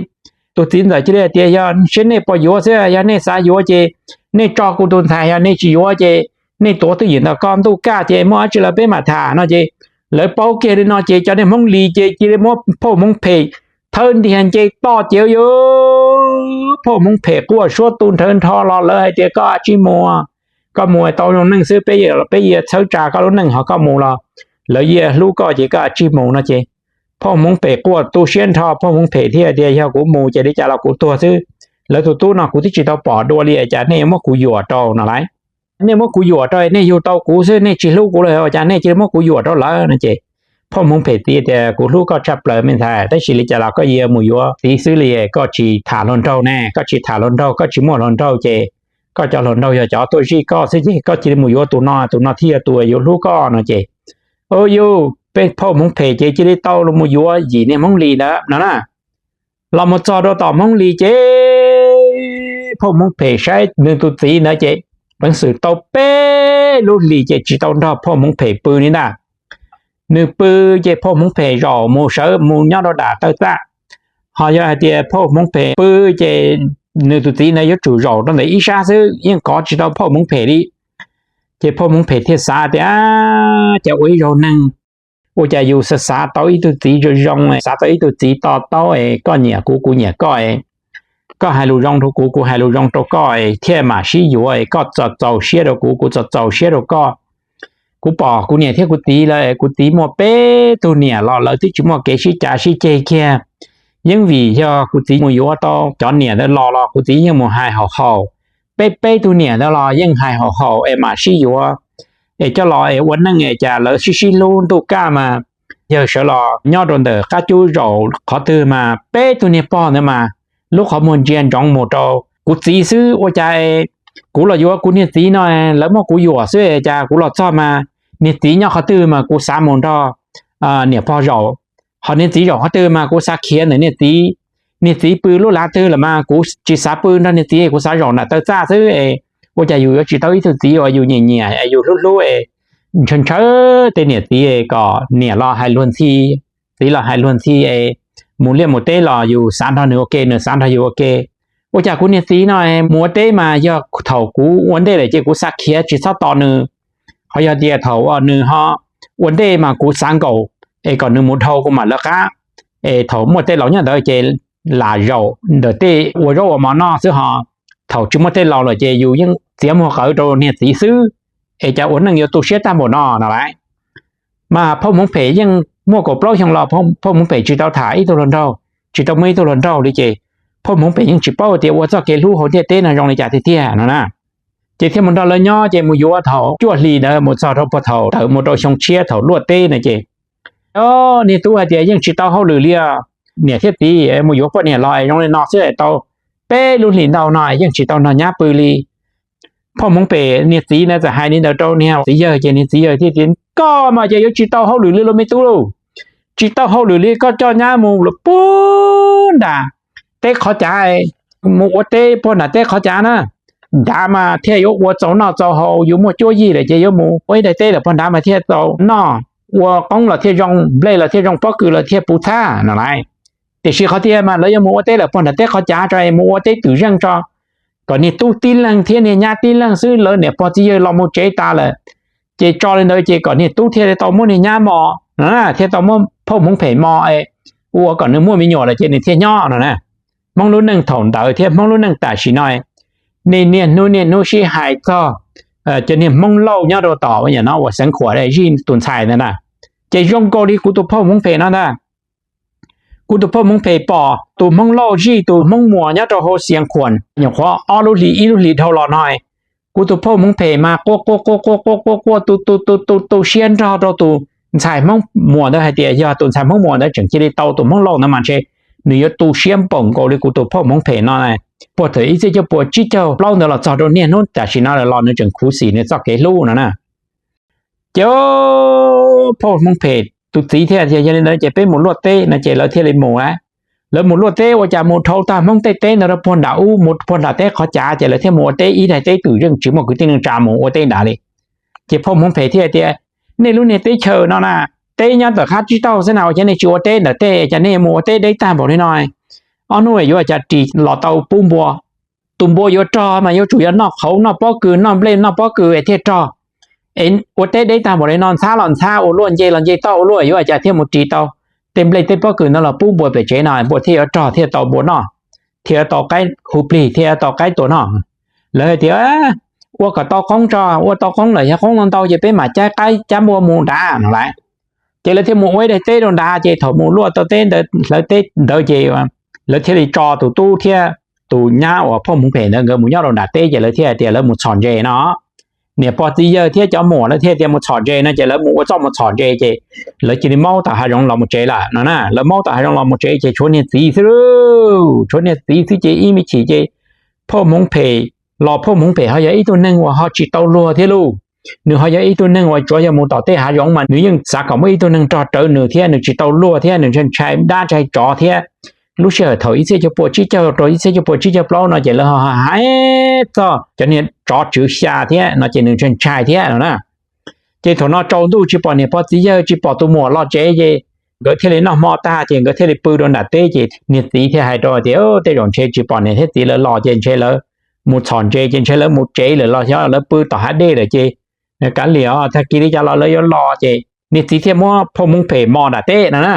tus txiv ntxawm cia li hais tias yog seb nej puas yuav xwb, yog nej xav yuav ces nej tso kuv tus ntxhais, yog nej tsis yuav ces nej tuav twj ywm ntawm koj ntuj kaj ces muaj dab tsi los peb mam tham no ces lawv paub kiag li no ces cov niag Hmoob Lis ces cia li muab phauj Hmoob Phem thawb ntiag nce toj ces yuj phauj Hmoob Phem quaj suab tu nrhawv nrho los lawv hais tias koj tsis mus, koj mus tau zoo neej xwb, peb, peb yuav txhawb tsa koj lub neej ho koj mus los lawv yeej hlub koj ces koj tsis mus no ces phauj Hmoob Phem quaj tu siab nrho, phauj Hmoob Phem thiaj tias yog kuv mus ces li cas los kuv tuag xwb. Lawv tus tub no kuv twb tsis tau pom dua li cas nej yuav muab kuv yuam rau no las. Nej muab kuv yuam rau nej yug tau kuv xwb, nej tsis hlub kuv lawm ua cas nej cia li muab kuv yuam rau lawv no ces phauj Hmoob Phem txiv tias kuv hlub koj tshaj plaws me ntxhais, tab sis li cas los koj yuav mus yuav txiv xwb li, koj tsis tham hluas nraug ne, koj tsis tham hluas nraug, koj tsis muaj hluas nraug ces koj cov hluas nraug yog cov tuaj zij koj xwb ces koj cia li mus yuav tus no, tus no thiaj yog tus yuav hlub koj no ces, o yuj, peb phauj Hmoob Phem ces cia li tau los mus yuav yim niag Hmoob Lis ntawd no na. Los mus txog rau tom Hmoob Lis ces phauj Hmoob Phem saib nws tus txiv ntawd ces peev xwm tau peb lub hlis ces tsis tau nrog phauj Hmoob Phem pw li ntag. Nws pw ces phauj Hmoob Phem zaum mus sawv mus nyob rau dam taw txaj. Ho yog hais tias phauj Hmoob Phem pw ces nws tus txiv ntawd yuav tsum zaum rau ntawm ib sab xwb, yeej kov tsis tau phauj Hmoob Phem li. Ces phauj Hmoob Phem thiaj xav tias, cas ua ib zaug neeg ua cas yus xav xav tau ib tug txiv zoo zoo, xav tau ib tug txiv to taub es koj nyiam kuv kuv nyiam koj, koj hais lus zoo rau kuv kuv hais lus zoo rau koj thiaj mam sib yuav, koj txaus txaus siab rau kuv kuv txaus txaus siab rau koj. Kuv pom kuv niam thiab kuv txiv lawv, kuv txiv muaj peb tug niam los lawv twb tsis muaj kev sib cav sib ceg kiag. Yeej vim yog kuv txiv mus yuav tau cov niam ntawd los los kuv txiv yeej mus hais haum haum, peb peb tug niam ntawd los yeej hais haum haum es mam sib yuav, es coj los es ua neej es cas lawv sib sib hlub ntuj kaj mas, yawg sawv los nyob rau ntawm qab cub zaum qhov twg mas peb tug niag pog ntawd mas lub qhov muag ntsia ntsoov mus rau kuv txiv xwb ua cas kuv los yuav kuv niag txiv no lawv muab kuv yuam xwb, cas kuv los txog mas niag txiv nyob qhov twg mas kuv xav mus nrog niam pog zaum, ho niag txiv zaum qhov twg mas kuv xav khiav ntawm niag txiv. Niag txiv pw lub lav twg lawm mas kuv tsis xav pw nrog niag txiv, kuv xav zaum nram taw txaj xwb es ua cas yus yuav tsis tau ib tug txiv uas yus nyiam nyiam es yus hlub hlub es ntshaw ntshaw tej niam txiv kom niam los hais luag ntxhi, txiv los hais luag ntxhi es mus liaj mus teb los yus xav nrog nws ua ke, nws xav nrog yus ua ke. Ua cas kuv niag txiv no mus ua teb mas yog thaum kuv ua ntej lawm ces kuv xav khiav tsis txhob tos nws, ho yog tias thaum nws ho ua ntej mas kuv xav nkaum es kom nws mus dhau kuv mam lawv qab, es thaum muaj tej laus nyob ntawd ces lam zaum ntawm tej ua zaub ua mov noj xwb ho, thaum tsis muaj tej laus lawm ces yus yeej txiav muag qawv rau niag txiv xwb, es cas ua neej yuav tu siab tag npaum no no lauj. Mas phauj Hmoob Phem yeej muaj kaum plaub xyoo los phauj Hmoob Phem tsis tau tham ib tug hluas nraug, tsis tau muaj ib tug hluas nraug li ces phauj Hmoob Phem yeej tsis paub tias ua txoj kev hlub hauv ntiaj teb no zoo li cas tiag tiag no na. Ces thiaj mus nrog lawv nyob ces mus yuav thaum cuaj hlis ntawd mus txog rau puag thaum tawm mus rau xyoo tshiab thaum luaj teb na ces, o, niag tub hais tias yeej tsis tau hauj lwm li os, niam thiab txiv mus yuav poj niam los zoo li no xwb tau peb lub hlis ntau no yeej tsis tau nrog nyab pw li. Phauj Hmoov Phem niag txiv na txawm hais li ntawd rau niag txiv yawg ces niag txiv yawg thiaj tias, koj mas ces yuav tsis tau hauj lwm li lauj me tub lauj, tsis tau hauj lwm li, koj coj nyab mus lawm puag nram teb qhov cav, mus ua teb puag nram teb qhov cav na, nrad mas thiaj yuav ua txaus noj txaus haus, yus muaj cuab yig lawm ces yuav mus ua ib daim teb lawm puag nrad mas thiaj txaus noj, ua qoob los thiaj zoo, nplej los thiaj zoo, pob kws los thiaj puv txhab no lais. Tiam sis qhov tiag mas lawv yuav mus ua teb lawm puag nram teb qhov cav tso, mus ua teb twm zeej tso, kom niag tub tib leeg thiab niag nyab tib leeg xwb, lawv niam pog txiv yawg los mus tsev tas lawm, ces tso li ntawd ces kom niag tub thiaj tau muab niag nyab mos no, thiaj tau muab Phauj Hmoov Phem mos, ua kom nws muaj me nyuam lawm ces nws thiaj nyob no na. Hmoob lub neej thaum ntawd thiab Hmoob lub neej tam sim no, nej niaj hnub niaj hnub sib hais txog cov niag Hmoob Lauj nyob rau tom no uas Xeev Khuam zij tus ntxhais ntawd na, ces zoo nkaus li kuv tus Phauj Hmoov Phem no ntag. Kuv tus Phauj Hmoov Phem pom tus Hmoob Lauj zij tus Hmoob Muas nyob rau hauv Xeev Khuam, nyuam qhuav ob lub hlis ib lub hlis dhau los no, kuv tus Phauj Hmoov Phem mas quaj quaj quaj quaj quaj quaj quaj tu tu tu tu tu siab nrog rau tus ntxhais Hmoob Muas ntawd hais tias yog tus ntxhais Hmoob Muas ntawd tseem cia li tau tus Hmoob Lauj ntawd mas ntshe nws yuav tu siab npaum nkaus li kuv tus Phauj Hmoov Phem no. Puag thaum ib txhiab cuaj puas tsib caug plaub ntawd los txog rau niaj hnub tam sim no los nws tseem khuv xim nws txoj kev hlub no na. Ces Phauj Hmoov Phem tus txiv thiaj tias yog li ntawd ces peb mus luaj teb no ces lawv thiaj li mus lawm. Lawv mus luaj teb ua cas mus dhau tag Hmoob tej teb ntawd rau puag nram ub, mus puag nram teb qhov cav ces lawv thiaj mus ua teb ib daim teb twm zeej tsis muaj kwv tij neej tsa mus ua teb nrad li. Ces Phauj Hmoov Phem thiaj tias, nej lub niag teb chaws no na, teb nyob tom qab tsib taug xwb na, ua cas nej tsis ua teb ntawm tej, cas nej mus ua teb deb tag npaum li no? Ob hnub yuav cas ris los tau pub npua, tus npua yuav rog mas yuav tsum yog noj qhauv noj pob kws noj nplej noj pob kws thiaj rog. Es ua teb deb tag npaum li no, ntxhab los ntxhab ua luaj, nce los nce toj ua luaj, yuav cas thiaj mus ris tau tej nplej tej pob kws ntawd los pub npua pem tsev no npua thiaj yuav rog thiaj tau npua noj, thiaj tau qaib hu plig thiaj tau qaib tua noj. Lawv hais tias, ua kom tau qoob tso, ua tau qoob lawm yog qoob ntau ntau ces peb mam caib qaib cab npua mus nrad no lais. Ces lawv thiaj mus ua ib daim teb rau nrad ces thaum mus luaj tau teb ntawd hlawv teb ntawd ces lawv thiaj li tso tus tub thiab tus nyab uas Phauj Hmoov Phem ntawd nkawd mus nyob rau nram teb ces lawv thiaj hais tias lawv mus txhom ntses no. Niam pog txiv yawg thiab cov muam lawv thiaj tias mus txhom ntses no ces lawv mus ua txoj mus txhom ntses ces lawv cia li maub tom hav zoov los mus tsev lawm no na. Lawv maub tom hav zoov los mus tsev ces tshuav niag txiv xwb lauj, tshuav niag txiv xwb ces ib me chim ces Phauj Hmoov Phem los Phauj Hmoov Phem ho yog ib tug neeg uas ho tsis tau luag thiab lauj. Nws ho yog ib tug neeg uas tsuav yog mus tom tej hav zoov mas nws yeej xav kom muaj ib tug neeg rog rawv nws thiab nws tsis tau luag thiab nws ntshai ntshai dab ntshai tsov thiab. Lub sij hawm thaum ib txhiab cuaj puas tsib caug rau ib txhiab cuaj puas tsib caug plaub no ces lawv ho hais txog cov niag tsov tswv xya thiab no ces nws ntshai ntshai thiab no na. Ces thaum no tsaus ntuj tsis pom niam pog txiv yawg tsis pom tus muam los tsev ces nkawd thiaj li noj hmo tag ces nkawd thiaj li pw rau nram teb ces niag txiv thiaj hais rau tias, tej zaum ntshe tsis pom niam thiab txiv lawv los ces ntshe lawv mus txhom ntses ces ntshe lawv mus tsev lawm los xyov lawv pw tom hav dej lawm ces kav liam tag kis li cas los lawv yuav los ces niag txiv thiaj muab Phauj Hmoov Phem mos nram teb no na.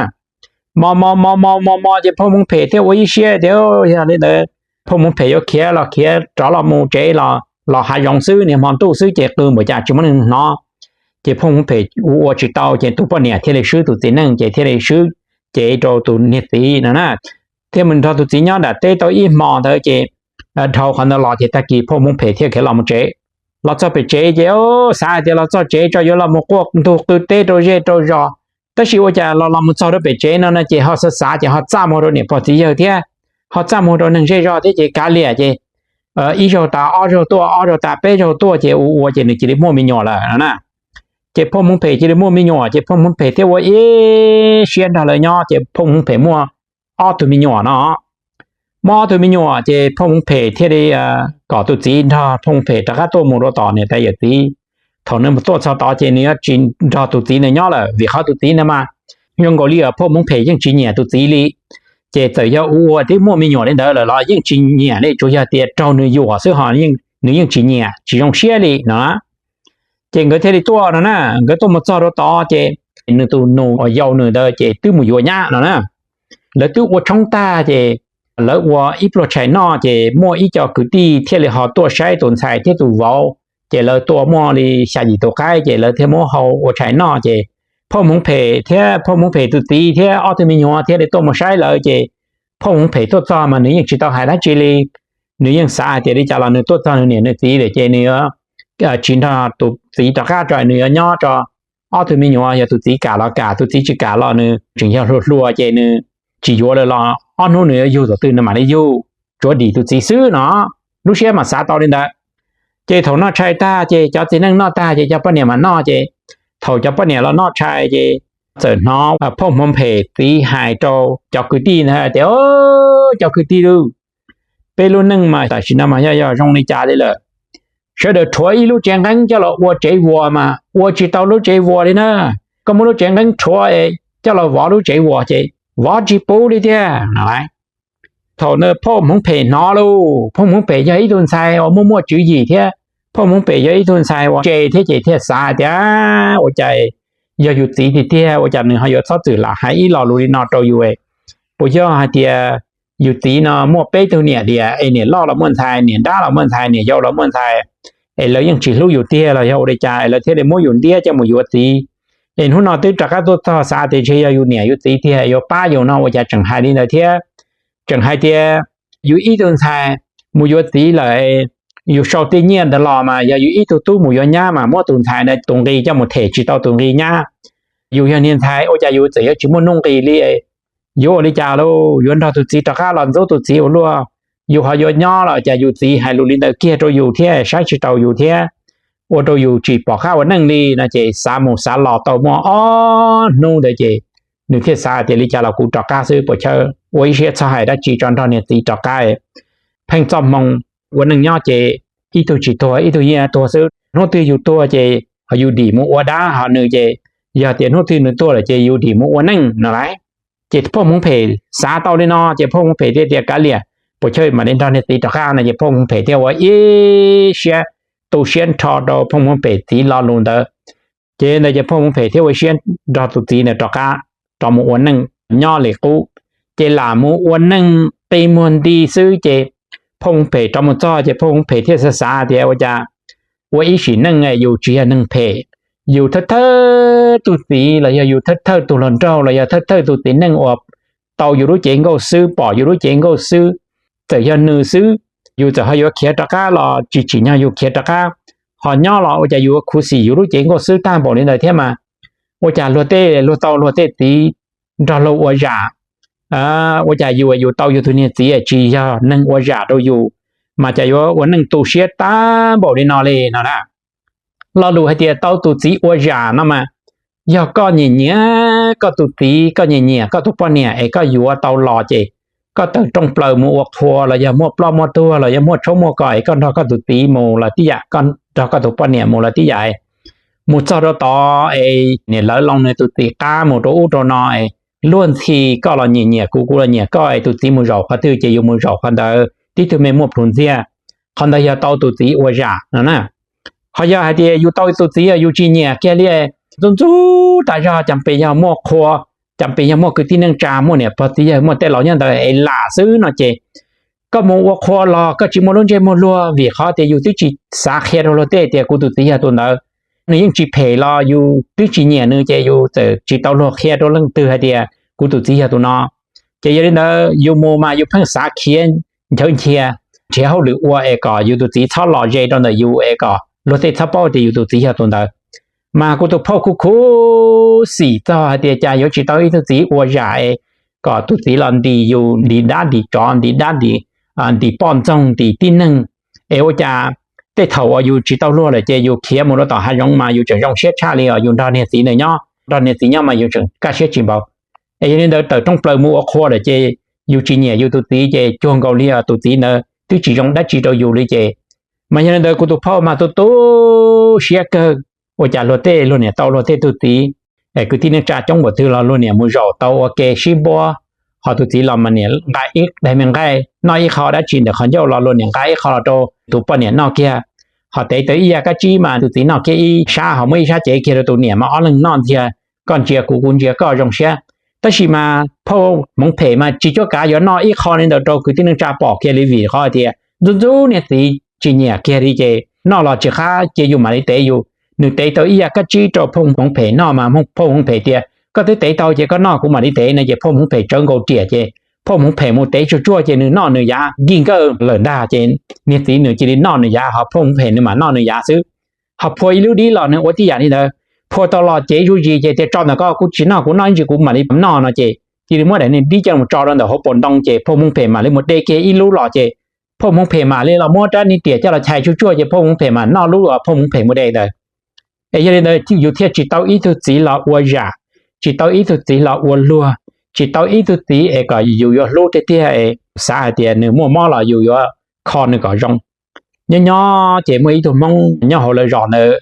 Mos mos mos mos mos mos ces Phauj Hmoov Phem thiaj ua ib siab tias yog li ntawd Phauj Hmoov Phem yuav khiav los khiav rov los mus tsev los los hav zoov xwb, niag hmo ntuj xwb ces qw npaum cas tsis muaj neeg hnov. Ces Phauj Hmoov Phem ua ua tsis tau ces tus poj niam thiaj li swb tus txiv neej ces thiaj li swb cev rau tus niag txiv no na. Thiaj mus nrog tus txiv nyob nram teb tau ib hmo ntawd ces dhau qhov ntawd los ces tag kis Phauj Hmoov Phem thiaj khiav los mus tsev. Los txog pem tsev ces xav hais tias los txog tsev tso yuav los mus quaj ntug qw teb rau zej rau zos, tab sis ua cas los los mus txog rau pem tsev no no ces ho xav xav ces ho txaj muag rau niam pog txiv yawg thiab, ho txaj muag rau neeg zej zog thiab ces kav liam ces ib zaug tas ob zaug tuaj, ob zaug tas peb zaug tuaj ces ua ua ces nws cia li muaj me nyuam lawm no na. Ces Phauj Hmoov Phem cia li muaj me nyuam ces Phauj Hmoov Phem thiaj ua ib siab nrog lawv nyob ces Phauj Hmoov Phem muaj ob tug me nyuam no. Muaj ob tug me nyuam ces Phauj Hmoov Phem thiaj li kom tus txiv nrog Phauj Hmoov Phem rov qab tuaj mus rau tom niam tais yawm txiv. Thaum nws mus tuaj txog tod ces nws yuav tsis nrog tus txiv ntawd nyob lawm vim qhov tus txiv ntawd mas zoo nkaus li Phauj Hmoov Phem yeej tsis nyiam tus txiv li. Ces txawm yog ua ua twb muaj me nyuam li ntawd lawm los yeej tsis nyiam li, tsuas yog tias raug nws yuam xwb ho nws yeej tsis nyiam tsis zoo siab li no. Ces nkawd thiaj li tuaj no na, nkawd tuaj mus txog rau tod ces nws tus nus uas yau nws ntawd ces twb mus yuav nyab no na. Lawv twb ua tshoob tag ces lawv ua ib pluag tshais noj ces muaj ib co kwv tij thiaj li ho tuaj saib tus ntxhais thiab tus vauv. Ces lawv tuaj muaj li xya yim tus qaib ces lawv thiaj muab hau ua tshais noj ces Phauj Hmoov Phem thiab Phauj Hmoov Phem tus txiv thiab ob tug me nyuam thiaj li tuaj mus saib lawv ces Phauj Hmoov Phem tuaj txog mas nws yeej tsis tau hais dab tsi li. Nws yeej xav hais tias li cas los nws tuaj txog nws niam nws txiv lawm ces nws yuav tsis nrog tus txiv rov qab tso, nws yuav nyob tso. Ob tug me nyuam yog tus txiv kam los kam, tus txiv tsis kam los nws tseem yog hluas hluas ces nws tsis yuav lawm los ob hnub nws yuav yug thaum twg nws mam li yug, tsuav dim tus txiv xwb no. Lub siab mas xav tau li ntawd. Ces thaum noj tshais tag ces cov txiv neej noj tag ces cov poj niam mam noj ces thaum cov poj niam los noj tshais ces txawm hnov phauj Hmoov Phem txiv hais rau cov kwv tij ntawd tias, Cov kwv tij lauj, peb lub neej mas tam sim no mas yog yog zoo li cas li lawm. Sawv daws rhuav ib lub tsev nqeeb coj los ua tsev vuas mas ua tsis tau lub tsev vuas li na. Koj muab lub tsev nqeeb rhuav coj los vov lub tsev vuas ces vov tsis puv li tiag no. Thaum ntawd phauj Hmoov Phem hnov lauj, phauj Hmoov Phem yog ib tug ntxhais uas muaj muaj tswv yim thiab, phauj Hmoov Phem yog ib tug ntxhais uas ntse thiab ces thiaj xav tias, Ua cas yog yus txiv tiag tiag ua cas nws ho yuav txhob txwm lam hais ib lo lus li no rau yus? Puas yog hais tias yus txiv no muaj peb tug niam diam es niam loj los muaj ntxhais, niam nrab los muaj ntxhais, niam yau los muaj ntxhais, es lawv yeej tsis hlub yus tiag los yog ua li cas es lawv thiaj li muab yus ntiab coj mus yuav txiv? Es hnub no twb rov qab tuaj txog xav tias ntshe yog yus niam yus txiv tiag yuav pab yus no ua cas tseem hais li ntawd thiab? Tseem hais tias yus ib tug ntxhais mus yuav txiv lawm, yus sau tej nyiaj ntawd los mas yog yus ib tug tub mus yuav nyab mas muab tus ntxhais ntawd tus nqi coj mus them tsis tau tus nqi nyab. Yus yog niag ntxhais ua cas yus txawm yuav tsis muaj nuj nqis li? Yuav ua li cas lauj? Yuav nrog tus txiv rov qab los ntxub tus txiv ua luaj? Yus ho yuav nyob los cas yus txiv hais lus li ntawd kiag rau yus thiab saib tsis taus yus thiab, ua rau yus tsis pom qab ua neej li no. Ces xav mus xav los tau muaj ob hnub ntawd ces nws thiaj xav tias li cas los kuv rov qab xwb, puas chawj ua ib siab txhob hais dab tsi tso, nrog niag txiv rov qab. Pheej txoj hmoo ua neej nyob ces ib tug tsis tuag ib tug yeej tuag xwb. Hnub twg yus tuag ces ho yus dim mus ua dab, ho nws ces yog tias hnub twg nws tuag lawm ces yus dim mus ua neej no lauj. Ces phauj Hmoov Phem xav tau li no ces phauj Hmoov Phem thiaj tias kav liam, puas chawj mam li nrog niag txiv rov qab no. Ces phauj Hmoov Phem thiaj ua ib siab tu siab nrho rau phauj Hmoov Phem txiv lo lus ntawd. Ces ntawd ces phauj Hmoov Phem thiaj ua ib siab nrog tus txiv ntawd rov qab rov mus ua neej nyob li qub. Ces lam mus ua neej qi muag nti xwb ces phauj Hmoov Phem rov mus txog ces phauj Hmoov Phem thiaj xav xav tias ua cas ua ib sim neej yus tsis yog neeg phem, yus thawj thawj tus txiv los yog yus thawj thawj tus hluas nraug los yog thawj thawj tus txiv neej uas tau yus lub cev nkauj xwb, pom yus lub cev nkauj xwb, txawm yog nws xwb, yus txawm ho yuav khiav rov qab los tsis tsim nyog yus khiav rov qab, ho nyob los ua cas yus yuav khuv xim yus lub cev nkauj xwb tag npaum li ntawd thiab mas. Ua cas luag tej luag tau luag tej txiv nrog luag ua zam, ua cas yus yus tau yus tus niag txiv tsis yog neeg ua zam rau yus, mas cas yuav ua neej tu siab tag npaum li no li no na. Lo lus hais tias tau tus txiv ua zam no mas, yog koj nyiam nyiam koj tus txiv, koj nyiam nyiam koj tus poj niam es koj yuav tau los ces koj tawm rooj plaws mus ua qhua los yog muaj ploj muaj tuag los yog muaj tshoob muaj kos es koj nrog koj tus txiv mus los tib yam, koj nrog koj tus poj niam mus los tib yam. Mus txog rau tod es niam lawv loo nws tus txiv qab mus rau ub rau no es luag ntxhi koj los nyiam nyiam kuv, kuv los nyiam koj es tus txiv mus zaum qhov twg ces yus mus zaum qhov ntawd, tib tug me muaj plhus ntxiag. Qhov ntawd yog tau tus txiv ua zam no na. Ho yog hais tias yus tau tus txiv yus tsis nyiam kiag li, ntxub ntxub tas zog, cas pes yog muaj qhua, cas pes yog muaj kwv tij neej tsa, muaj niam pog txiv yawg, muaj tej laus nyob ntawd es lam xwb no ces koj mus ua qhua los koj tsis muaj lub ntsej muag luag, vim qhov tias yus twb tsis xav qhia rau luag tej tias kuv tus txiv yog tus ntawd. Nws yeej tsis phem los yus twb tsis nyiam nws ces yus txawm tsis tau luag qhia rau leej twg hais tias kuv tus txiv yog tus no. Ces yog li ntawd yus mus mas yus pheej xav khiav nchawv nchia, nrhiav hauj lwm ua es kom yus tus txiv txhob los ze rau ntawm yus es kom luag tej txhob paub tias yus tus txiv yog tus ntawd. Mas kuv tus phauj khuv khuv xim txog hais tias cas yuav tsis tau ib tug txiv ua zam es kom tus txiv los ntis yus, ntis dab ntis tsov, ntis dab ntis, ntis poj ntxoog, ntis tib neeg. Es ua cas tej thaum uas yus tsis tau luag lawm ces yus khiav mus rau tom hav zoov mas yus tseem zoo siab tshaj li os, yus nrog niag txiv ntawd nyob, nrog niag txiv nyob mas yus tseem kaj siab tsis npaum. Es yog li ntawd tawm rooj plaws mus ua qhua lawm ces yus tsis nyiam yus tus txiv ces cuag nkaus li tus txiv ntawd twb tsis zoo dab tsi rau yus li ces. Mas yog li ntawd kuv tus phauj mas tu tu siab kawg, ua cas luag tej luag niam tau luag tej tug txiv es kwv tij neej tsa coob npaum twg los luag niam mus zaum tau ua ke sib npuab, ho tus txiv los mas niam nqa ib daim me nqaij noj ib qho dab tsi ntawm qhov ncauj los luag niam nqa ib qho los rau tus poj niam noj kiag. Ho tev tau ib yam kab tsib mas tus txiv noj kiag ib sab ho muab ib sab cev kiag rau tus niam mas ob leeg noj ntxiag, koj ntsia kuv kuv ntsia koj zoo siab. Tab sis mas phauj Hmoov Phem mas tsis cuab kav yuav noj ib qho li ntawd rau kwv tij neej tsa pom kiag li vim qhov tias ntxub ntxub niag txiv tsis nyiam kiag li ces noj los tsis qab cia yus mam li tev yus. Nws tev tau ib yam kab tsib rau phauj Hmoov Phem noj mas phauj Hmoov Phem tias koj twb tev tau ces koj noj kuv mam li tev no ces phauj Hmoov Phem tsawv nkaus riam ces phauj Hmoov Phem mus tev tsuag tsuag ces nws noj nws yav nkig nkawj lawm ntag ces niag txiv nws cia li noj nws yav ho phauj Hmoov Phem nws mam noj nws yav xwb. Ho phua ib lub dib los nws ua tib yam li ntawd, phua tau los cev zuj zus ces tias tso ntawm koj, kuv tsis noj, kuv noj ib ntsis kuv mam li noj no ces cia li muab daim niag dib coj mus tso rau ntawm hauv paus ntoo ces phauj Hmoob Phem mam li mus de kiag ib lub los ces phauj Hmoob Phem mam li los muab rab niag tiam coj los chais tsuj tsuaj ces phauj Hmoob Phem mam noj lub phauj Hmoob Phem mus de ntawd. Es yog li ntawd yus thiaj tsis tau ib tug txiv los ua zam, tsis tau ib tug txiv los ua luag, tsis tau ib tug txiv es kom yus yuav hlub tiag tiag es xav hais tias nws muaj mob los yus yuav kho nws kom zoo. Nyob nyob ces muaj ib tug Hmoob nyob hauv lawv zos ntawd,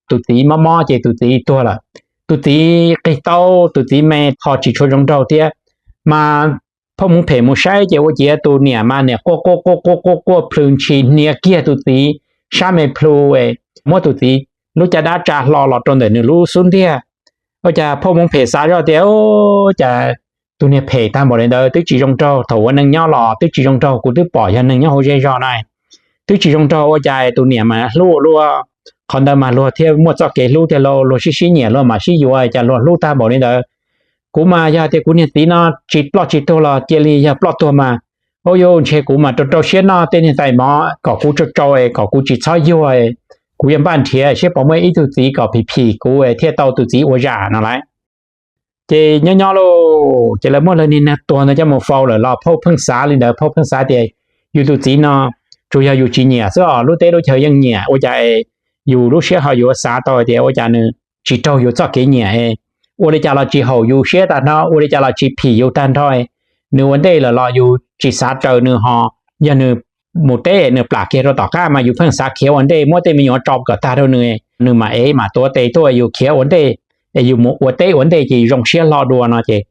tus txiv mob mob ces tus txiv tuag lawm. Tus txiv qig tau, tus txiv me ho tsis tshua zoo nraug thiab. Mas phauj Hmoob Phem mus saib ces ua ciav tus niam mas niam quaj quaj quaj quaj quaj quaj plhws ntshis hnia kiag tus txiv sab me plhu, muab tus txiv lub caj dab tsa hlo los rau ntawm nws lub xub ntiag. Ua cas phauj Hmoob Phem xav zoj tias, cas tus niag phem tag npaum li ntawd twb tsis zoo nraug, thaum ua neej nyob los twb tsis zoo nraug, kuv twb pom yog neeg nyob hauv zej zog na, twb tsis zoo nraug ua cas tus niam mas hlub ua luaj. Qhov ntawd mas luag thiaj muaj txoj kev hlub thiaj lauj, luag sib sib nyiam luag mas sib yuav, cas luag hlub tag npaum li ntawd. Kuv mas yog tias kuv niag txiv no tsis ploj tsis tuag los cia li, yog ploj tuag mas, ua yuav ntshe kuv mas rau rau siab noj tej niag tais mov kom kuv tsau tsau es kom kuv tsis txhob yuag, kuv yuav npaj nrhiav seb puas muaj ib tug txiv kom phim phim kuv thiaj tau tus txiv ua zam no lauj. Ces nyob nyob lauj, ces lawv muab lawv niag neeg tuag ntawd coj mus faus lawm los phauj pheej xav li ntawd, phauj pheej xav tias yus tus txiv no tsuas yog yus tsis nyiam xwb os, lub teb lub chaw yeej nyiam, ua cas yus lub siab ho yuav xav tau tias ua cas nws tsis raug yus txoj kev nyiam, ua li cas los tsis haum yus siab tag nrho, ua li cas los tsis phim yus tag nrho. Nws ua ntej lawm los yus tsis xav raws nws ho, yog nws mus teb nws plam kiag rau tom qab mas yus pheej xav khiav ua ntej muab tej me nyuam tso kom tag rau nws, nws mam ev mam tuav tes tuaj, yus khiav ua ntej es yus mus ua teb ua ntej ces zoo siab hlo dua no ces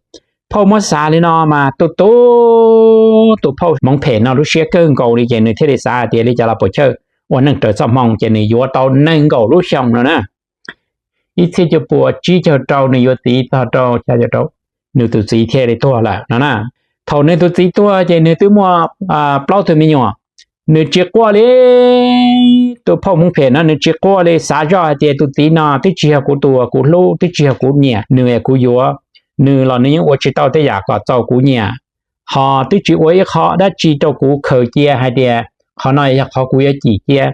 phauj muab xav li no mas tus tub, tus phauj Hmoob Phem no lub siab kawg nkaus li ces nws thiaj li xav hais tias li cas los puas chawj ua neej raws txoj hmoo ces nws yuav tau nees nkaum lub xyoo no na. Ib txhiab cuaj puas tsib caug rau nws yuav txiv txog rau, nws tus txiv thiaj li tuag lawm no na. Thaum nws tus txiv tuag ces nws twb muaj plaub tug me nyuam. Nws tsis quaj li, tus phauj Hmoob Phem no nws tsis quaj li, xav zoj hais tias tus txiv no twb tsis yog kuv tus uas kuv hlub, twb tsis yog kuv nyiam, nws es kuv yuav nws los nws yeej ua tsis tau tej yam kom txaus kuv nyiam, ho twb tsis ua ib qho dab tsi rau kuv khaws cia hais tias qhov no yog qhov kuv yuav cim cia.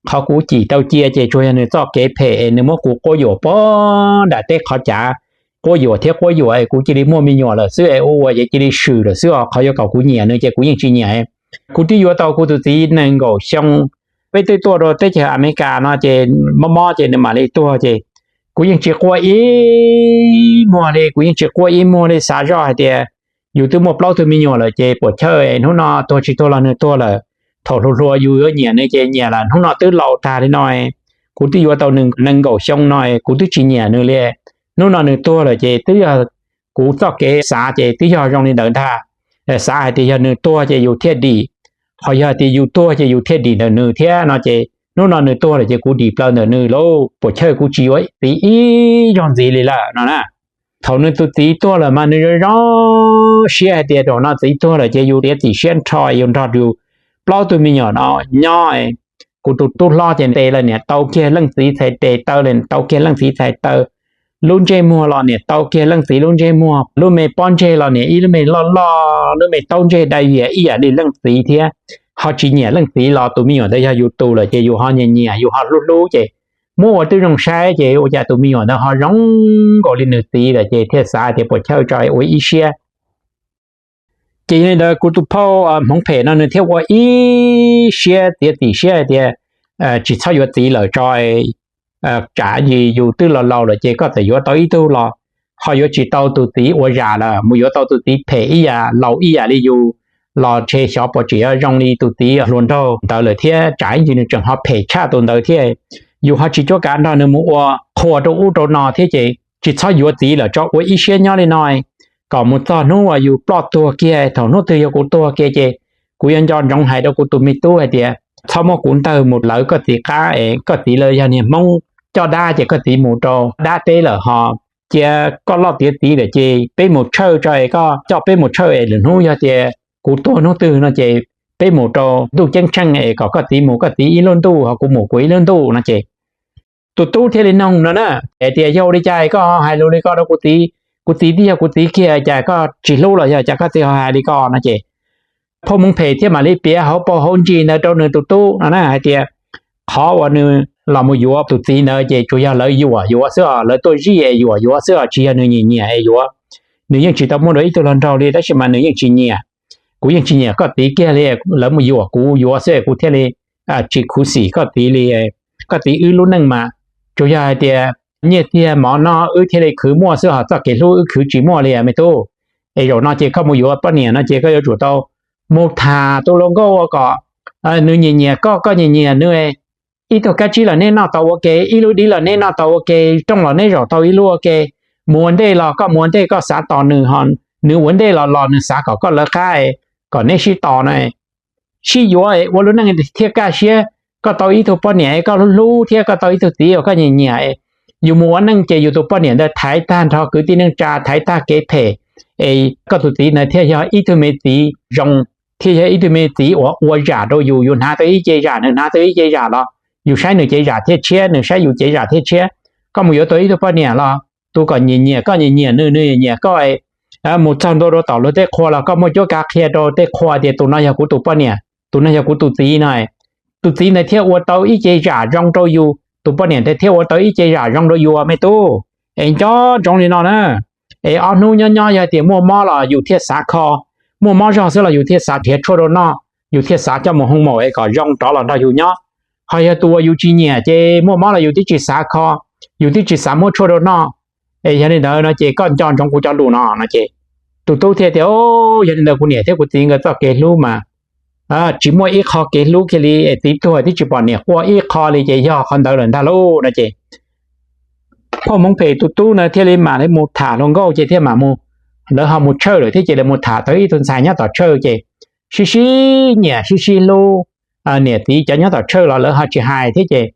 Qhov kuv cim tau cia ces tsuas yog nws txoj kev phem es nws muab kuv quab yuam puag nram teb qhov cav, quab yuam thiab quab yuam es kuv cia li muaj me nyuam lawm xwb es ua ua ces cia li swm lawm xwb os. Qhov yuav kom kuv nyiam nws ces kuv yeej tsis nyiam. Kuv twb yuav tau kuv tus txiv nees nkaum xyoo, peb twb tuaj rau teb chaws Amelikas no ces mob mob ces nws mam li tuag ces kuv yeej tsis quaj ib muag li, kuv yeej tsis quaj ib muag li, xav zoj hais tias yus twb muaj plaub tug me nyuam lawm ces puas chawj, hnub no tuag tsis tuag los nws tuag lawm. Thaum hluas hluas yus yuav nyiam nws ces nyiam lawm, hnub no twb laus tag li no, kuv twb yuav tau nws nees nkaum xyoo no kuv twb tsis nyiam nws li. Hnub no nws tuag lawm ces twb yog kuv txoj kev xav ces twb yog zoo li ntawd ntag. Xav hais tias yog nws tuag ces yus thiaj dim, ho yog tias yus tuag ces yus thiaj dim ntawm nws thiab no ces hnub no nws tuag lawm ces kuv dim plaws ntawm nws lauj, puas chawj kuv tsis yuav txiv ib zaug ntxiv li lawm no na. Thaum nws tus txiv tuag lawm mas nws zoo zoo siab hais tias thaum no txiv tuag lawm ces yus tiav txim siab nrho, yus nrog yus plaub tug me nyuam no nyob. Kuv tus tub hlob ces tes los niam tau kiag leej txiv txhais tes, taw los tau kiag leej txiv txhais taw, lub ntsej muag los niam tau kiag leej txiv lub ntsej muag, lub me pob ntseg los niam ib lub me loj loj, lub me taub ntseg dai vias ib yam li leej txiv thiab. Ho tsis nyiam leej txiv los tus me nyuam ntawd yog yus tus lawm ces yus ho nyiam nyiam, yus ho hlub hlub ces muab ua tib zoo saib ces ua cas tus me nyuam ntawd ho zoo nkaus li nws txiv lawm ces thiaj xav tias puas chawj tso ua ib siab. Ces yog li ntawd kuv tus phauj Hmoob Phem no nws thiaj ua ib siab tiav txim siab hais tias tsis txhob yuav txiv lawm tso, tsam ntsis yus twb los laus lawm ces koj txawm yuav tau ib tug los ho yuav tsis tau tus txiv ua zam lawm, mus yuav tau tus txiv phem ib yam laus ib yam li yus los ntshe xyov puas tseem yuav zoo li tus txiv hluas nraug ntawd lawm thiab, tsam ntsis nws tseem ho phem tshaj tus ntawd thiab. Yus ho tsis cuab kav nrog nws mus ua qhua rau ub rau no thiab ces tsis txhob yuav txiv lawm tso, ua ib siab nyob li no kom mus txog hnub uas yus ploj tuag kiag, thaum hnub twg yog kuv tuag kiag ces kuv yuav nco ntsoov hais rau kuv tus me tub hais tias txhob muab kuv ntawg mus lawv koj txiv qab es koj txiv lawv yog niag Hmoob coj dab ces koj txiv mus rau dab teb lawm ho. Cia koj loj tiav txiv lawm ces peb mus tshawj tso es koj coj peb mus tshawj es lwm hnub yog tias kuv tuag hnub twg no ces peb mus rau ntuj ceeb tsheej es kom koj txiv mus koj txiv ib lub ntuj ho kuv mus kuv ib lub ntuj no ces tus tub thiaj li noog no na, hais tias yog ua li cas koj ho hais lus li ko rau kuv txiv? Kuv txiv twb yog kuv txiv kiag, cas koj tsis hlub los yog cas koj txiv ho hais li ko no ces phauj Hmoob Phem thiaj mam li piav hauv paus hauv ntsis ntawd rau nws tus tub no na hais tias qhov uas nws los mus yuav tus txiv ntawd ces tsuas yog lawv yuam yuav xwb os, lawv tuaj zij es yuam yuav xwb os, tsis yog nws nyiam nyiam es yuav. nws yeej tsis tau muaj dua ib tug hluas nraug li, tab sis mas nws yeej tsis nyiam. Kuv yeej tsis nyiam koj txiv kiag li, lawv mus yuam kuv yuav xwb, kuv thiaj li tsis khuv xim koj txiv li. Koj txiv wb lub neej mas tsuas yog hais tias nyiaj txiag mov noj wb thiaj li khwv muaj xwb, ho txoj kev hlub wb khwv tsis muaj li me tub. Es zaum no ces koj mus yuav poj niam no ces koj yuav tsum tau mus tham tus hluas nkauj ua kom nws nyiam nyiam koj, koj nyiam nyiam nws. Ib tug kab tsib los neb noj tau ua ke, ib lub dib los neb noj tau ua ke, rooj los neb zaum tau ib lub ua ke. Mus ua ntej los koj mus ua ntej, koj xav tos nws, ho nws ua ntej los los nws xav kom koj lawv qab, kom neb sib tos no, sib yuav ua lub neej thiaj kaj siab. Koj tau ib tug poj niam koj hlub hlub thiab koj tau ib tug txiv uas koj nyiam nyiam, yus mus ua neej ces yus tus poj niam ntawd thaiv tag nrho kwv tij neej tsa, thaiv tag kev phem, es koj tus txiv ntawd thiaj yog ib tug me txiv zoo, thiaj yog ib tug me txiv uas ua zam rau yus. Yus hnav tau ib ce zam, nws hnav tau ib ce zam los yus saib nws cev zam thiaj tshiab, nws saib yus cev zam thiaj tshiab. Koj mus yuav tau ib tug poj niam los tus kom nyiam nyiam koj, nyiam nyiam nws, nws nyiam nyiam koj, mus txog ntua rau tom luag tej qhua los koj muaj cuab kav qhia rau tej qhua tias tus no yog kuv tus poj niam, tus no yog kuv tus txiv no. Tus txiv ntawd thiaj ua tau ib ce zam zoo rau yus, tus poj niam ntawd thiaj ua tau ib ce zam zoo rau yus me tub. Es nco ntsoov li no na, es ob hnub nyob nyob yog tias muaj mob los yus thiaj xav kho, muaj mob zog xwb los yus thiaj xav nrhiav tshuaj rau noj, yus thiaj xav coj mus hoo maum es kom zoo rov los nrog yus nyob. Ho yog tus uas yus tsis nyiam ces muaj mob los yus twb tsis xav kho, yus twb tsis xav muab tshuaj rau noj. Es yog li ntawd no ces koj nco ntsoov kuv cov lus no no ces tus tub thiaj tias, yog li ntawd kuv niam thiab kuv txiv nkawd txoj kev hlub mas tsis muaj ib qho kev hlub kiag li, es txiv tuag twb tsis pom niam quaj ib qho li ces yog qhov ntawd lawm ntag lauj no ces phauj Hmoov Phem tus tub na thiaj li mam li mus tham hluas nkauj ces thiaj mam mus, lawv ho mus tshawj lawm thiab ces lawv mus tham tau ib tug ntxhais nyob tom tshawj ces sib sib nyiam sib sib hlub. Niam txiv cov nyob tom tshawj los lawv ho tsis hais thiab ces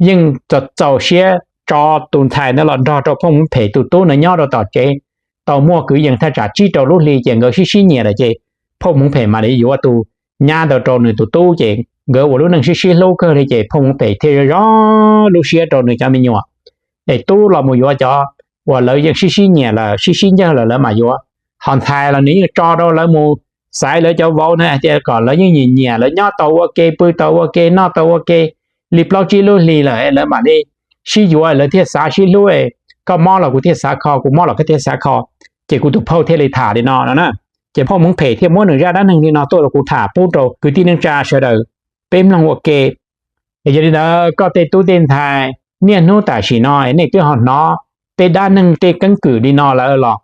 yeej txaus txaus siab tso tus ntxhais ntawd los nrog rau phauj Hmoov Phem tus tub na nyob rau tom tsev, tau muaj kwv yees thaj tsam tsib rau lub hli ces nkawd sib sib nyiam lawm ces phauj Hmoov Phem mam li yuav tus nyab ntawd rau nws tus tub ces nkawd ua lub neej sib sib hlub kawg li ces phauj Hmoov Phem thiaj zoo lub siab rau nws cov me nyuam. Es tub los mus yuav cov uas lawv yeej sib sib nyiam lawm sib sib ncawg lawm lawv mam yuav. Ho ntxhais los nws yeej tso rau lawv mus xaiv lawv cov vauv na hais tias kom lawv yeej nyiam nyiam, lawv nyob tau ua ke, pw tau ua ke, noj tau ua ke li plaub tsib lub hli lawm lawv mam li sib yuav, lawv thiaj xav sib hlub. Koj mob los kuv thiaj xav kho, kuv mob los koj thiaj xav kho, ces kuv tus phauj thiaj li tham li no no na. Ces phauj Hmoov Phem thiaj muab nws zaj dab neeg li no tuaj rau kuv tham pub rau kwv tij neej tsa sawv daws peb mloog ua ke. Yog li ntawd koj tej tub tej ntxhais niaj hnub tam sim no nej twb ho hnov tej dab neeg tej keeb kwm li no lawm los,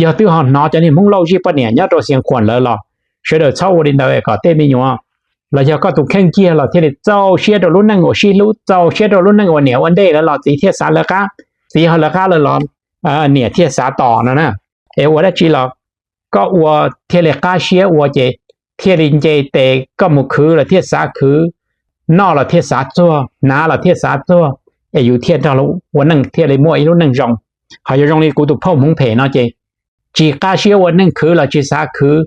yog twb ho hnov cov niag Hmoob Lauj zij poj niam nyob rau Xiav Khuam lawm los sawv daws txhob ua li ntawd kom tej me nyuam los yog koj tus kheej kiag los thiaj li txaus siab rau lub neej uas sib hlub, txaus siab rau lub neej uas niam ua ntej lawm los txiv thiaj xav lawv qab, txiv ho lawv qab lawm los niam thiaj xav tos no na. Es ua dab tsi los koj ua thiaj li qab siab ua ces thiaj li nce tes, koj mus khwv los thiaj xav khwv, noj los thiaj xav txuag, hnav los thiaj xav txuag, es yus thiaj nrog ua neej thiaj li muaj ib lub neej zoo. Ho yog zoo li kuv tus phauj Hmoov Phem no ces tsis qab siab ua neej, khwv los tsis xav khwv,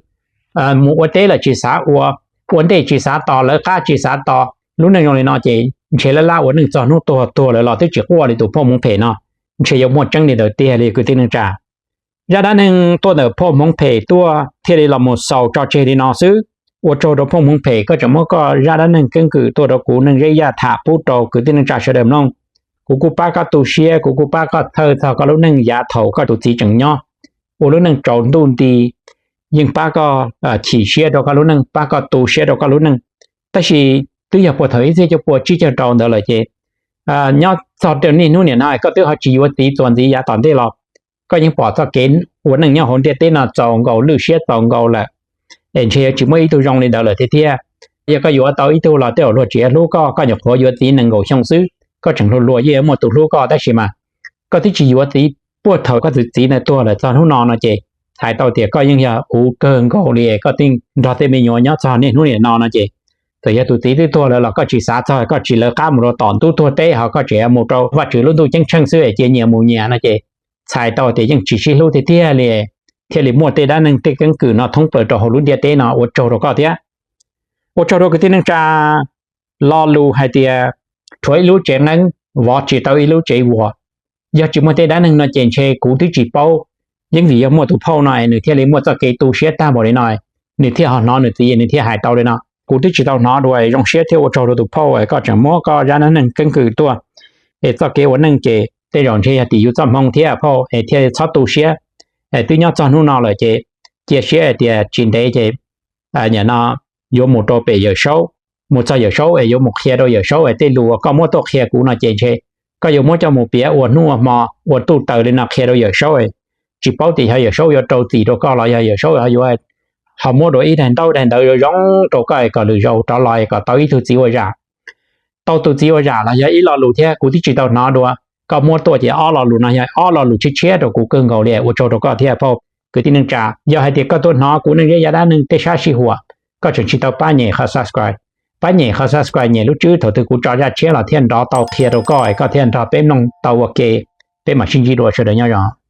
mus ua teb los tsis xav ua, ua ntej tsis xav tos, lawv qab tsis xav tos, lub neej zoo li no ces ntshe laj laj ua neej txog hnub tuag, tuag lawm los twb tsis quaj li tus phauj Hmoov Phem no. Ntshe yuav muaj tseeb li ntawd tiag li kwv tij neej tsa. Zaj dab neeg tuaj ntawm phauj Hmoov Phem tuaj thiaj li los mus xaus tso tseg li no xwb. Ua tsaug rau phauj Hmoov Phem, koj tseem muab koj zaj dab neeg keeb kwm tuaj rau kuv Neej Zeb Yaj tham pub rau kwv tij neej tsa sawv daws mloog. Kuv kuj pab koj tu siab, kuv kuj pab koj txhawj txog koj lub neej yav thaum koj tus txiv tseem nyob, ua lub neej tsaus ntuj nti, yeej pab koj chim siab rau koj lub neej, pab koj tu siab rau koj lub neej. Tab sis twb yog puag thaum ib txhiab cuaj pua tsib caug rau ntawd lawm ces nyob txog rau niaj hnub niam no koj twb ho tsis yuav txiv txuas ntxiv yav tom ntej los koj yeej pom txoj kev ua neej nyob hauv ntiaj teb no txaus nkaus lwj siab txaus nkaus lawm, es ntshe yuav tsis muaj ib tug zoo li ntawd lawm thiab thiab. Yog koj yuav tau ib tug los tej zaum luag tsis yuav hlub koj, koj nyuam qhuav yuav txiv nees nkaum xyoo xwb, koj tseem hluas hluas yeej muaj tus hlub koj, tab sis mas koj twb tsis yuav txiv puag thaum koj tus txiv ntawd tuag lawm txog hnub no no ces hais tau tias koj yeej yog uv kawg nkaus li, koj thiaj nrog tej me nyuam nyob txog niaj hnub niam no no ces txawm yog tus txiv twb tuag lawm los koj tsis xav txog, koj tsis lawv qab mus rau tom ntub tuag teb, ho koj tseem mus rau Vajtswv lub ntuj ceeb tsheej xwb es cia nyias mus nyias no ces txhais tau tias yeej tsis sib hlub tiag tiag li, thiaj li muaj tej dab neeg tej keeb kwm no thoob plaws rau hauv lub ntiaj teb no. Ua tsaug rau koj thiab. Ua tsaug rau kwv tij neej tsa. Lo lus hais tias rhuav ib lub tsev nqeeb vov tsis tau ib lub tsev vuas. Yog tsis muaj tej dab neeg no ces ntshe kuv twb tsis paub. Yeej vim yog muaj tus phauj no nws thiaj li muaj txoj kev tu siab tag npaum li no, nws thiaj ho hnov nws txiv nws thiaj hais tau li no. Kuv twb tsis tau hnov dua, zoo siab thiab ua tsaug rau tus phauj koj tseem muab koj zaj dab neeg keeb kwm tuaj. Es txoj kev ua neej ces tej zaum ntshe yog tim yus txoj hmoo thiab phauj, es thiaj txhob tu siab. Es twb nyob txog hnub no lawm ces cia siab hais tias tsis ntev ces nim no yuav mus rau pem Yawm Saub, mus txog Yawm Saub es yuav mus qhia rau Yawm Saub es tej lus uas koj muab tuaj qhia kuv no ces ntshe koj yuav muab coj mus piav ua hnub ua hmo ua tuj taws li no qhia rau Yawm Saub. Tsis paub tias yog Yawm Saub yuav rau txim rau koj los yog Yawm Saub ho yuav ho muab dua ib daim ntaub daim ntawv zoo zoo rau koj es kom lwm zaus rov los es kom tau ib tug txiv ua zam, tau tus txiv ua zam los yog ib lo lus thiab kuv twb tsis tau hnov dua. Koj muab tuaj ces ob lo lus no yog ob lo lus tshiab tshiab rau kuv kawg nkaus li. Ua tsaug rau koj thiab phauj kwv tij neej tsa. Yog hais tias koj tuaj hnov kuv Neej Zeb Yaj Dab Neeg tej sab sij huam, koj tseem tsis tau pab nyem qhov subscribe, pab nyem qhov subscribe nyem lub tswb thaum twg kuv tso zaj tshiab los thiaj nrov tau qhia rau koj es koj thiaj nrog peb mloog tau ua ke. Peb mam sib ntsib dua, sawv daws nyob zoo.